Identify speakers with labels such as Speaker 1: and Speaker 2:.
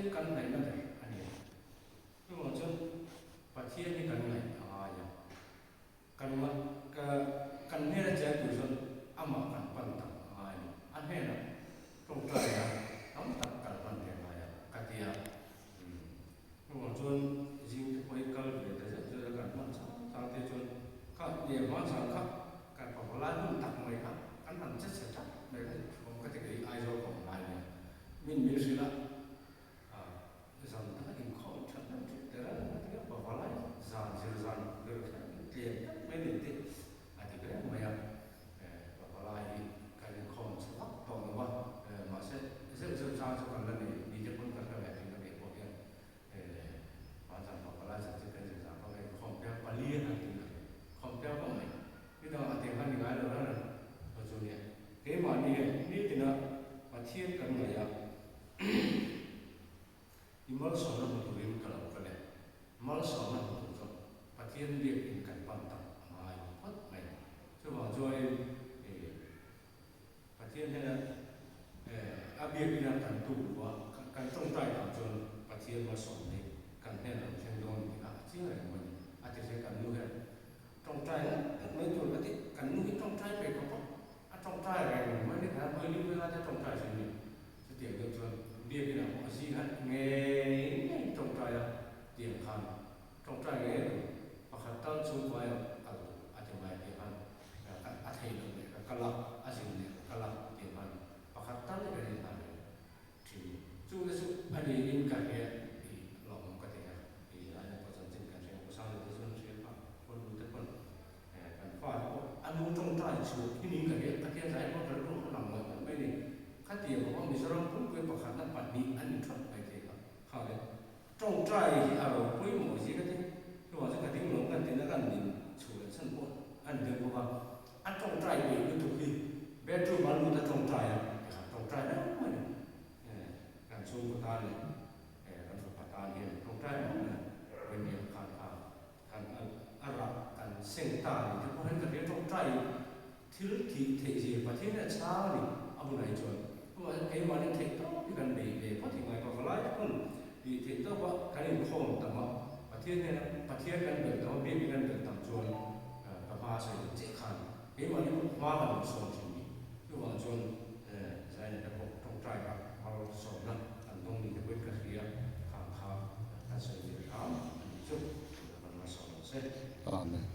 Speaker 1: Pathian kan ngaihna ber a ni a. Chuvang chuan Pathian hi kan ngaih a ngai a. Kan ka kan hnena cheng tur chuan amah kan pan tak a ngai a ni. A hnenah tawngtaina tam tak kan hman ve ngai a ka ti a. Chuvang chuan zing te pawh hi kal ve ta zeuh zeuh a kan hman chang chang te chuan kha leh hma chang kha kan fapa lai hun tak mai kha kan han che chhe tlat mai kha awm ka ti kei Aizawl ka awm lai nia min min hrilh a. Zan dang inkhawm that deuh thin te reng a ti a, pavalai zan zir zan ber kher in tlem deuh mai ni te a ti reng mai a, pavalai hi kan inkhawm chhe vak tawh lo a, mahse zeuh zeuh chang chu kan la nei ni te pawn ka hre ve thin a kei pawh hian hmanzan pavalai zan chu kan zir zan pawh ka inkhawm piang pali a han ti a, khawm piang vak mai, nidangah tiang khan ni ngai lo reng reng aw chu nia, keimahni hian nitina Pathian kan ngaih a. I malsawmna hmu turin ka lo kal e. Malsawmna hmu tur chu Pathian biakin kan pan tak a ngai phawt mai. Chuvang chuanin i Pathian hnena a biakina kan tuk luh a, kan tawngtai tak chuan Pathian malsawmna hi kan hnenah lo thleng dawn tih kha a chiang reng mai a ni. A ti hle kan nu hian tawngtai ngat ngat mai tur ka ti. Kan nu hi tawngtai pe khawp a, a tawngtai reng mai ni kha vawi lim vela te tawngtai thin ni. Chutiang deuh chuan biakinah pawh a zing hat ngei ngei tawngtai a tiang khan tawngtai ngei tur pakhat tal chhungkuai a kal tur a ti mai tih khan a thei loh leh ka kal a, a zin leh ka kal a tih khan pakhat tal hi kan inhlan reng thin. Chu te chu a niin ka hria tih lawmawm ka ti a, tih lai na pawh chanchin kan hria Pu Sangte te chuan hria kha pawn nu te pawn Kan fate pawh a nu tawngtai chhuak hi niin ka hria, Pathian zai pawh ka rilru a lang ngawih ngawih mai a ni. Khatiang khawpa Mizoram pumpui pakhatna pahnih a ni thawt mai thei kha. Kha le, tawngtai hi a ro pawimawh zia ka ti. Chuvang chuan ka ding lo kan tina kan din chhuh leh chhan pawh a ni deuh bawk a. A tawngtai peih lutuk hi bedroom a lut a tawngtai a, tikhan tawngtai reng mai a ni. Kan chhungkaw tan leh kan fapa tan hian tawngtai reng mai a, Wendy-a khan kha Kan a rah kan seng ta ni te pawh hian ka hria tawngtai thil thih theih zia Pathian hian a chhang a ni a hunah hi chuan. Chuvang chuan keimahni theih tawp hi kan bei ve phawt hi ngai pa valai te pawn tih theih tawp a kan inkhawm tam a Pathian hnena Pathian kan belh tam a biakin kan belh tam chuan ka hma a sawi duh chiah khan keimahni pawh hma kan lo sawn thin ni. Chuvang chuan Zaina te pawh tawngtai kha malsawmna kan dawng ni te pawhin ka hria khang kha kan sawi ve hram a nih chu.
Speaker 2: Amen.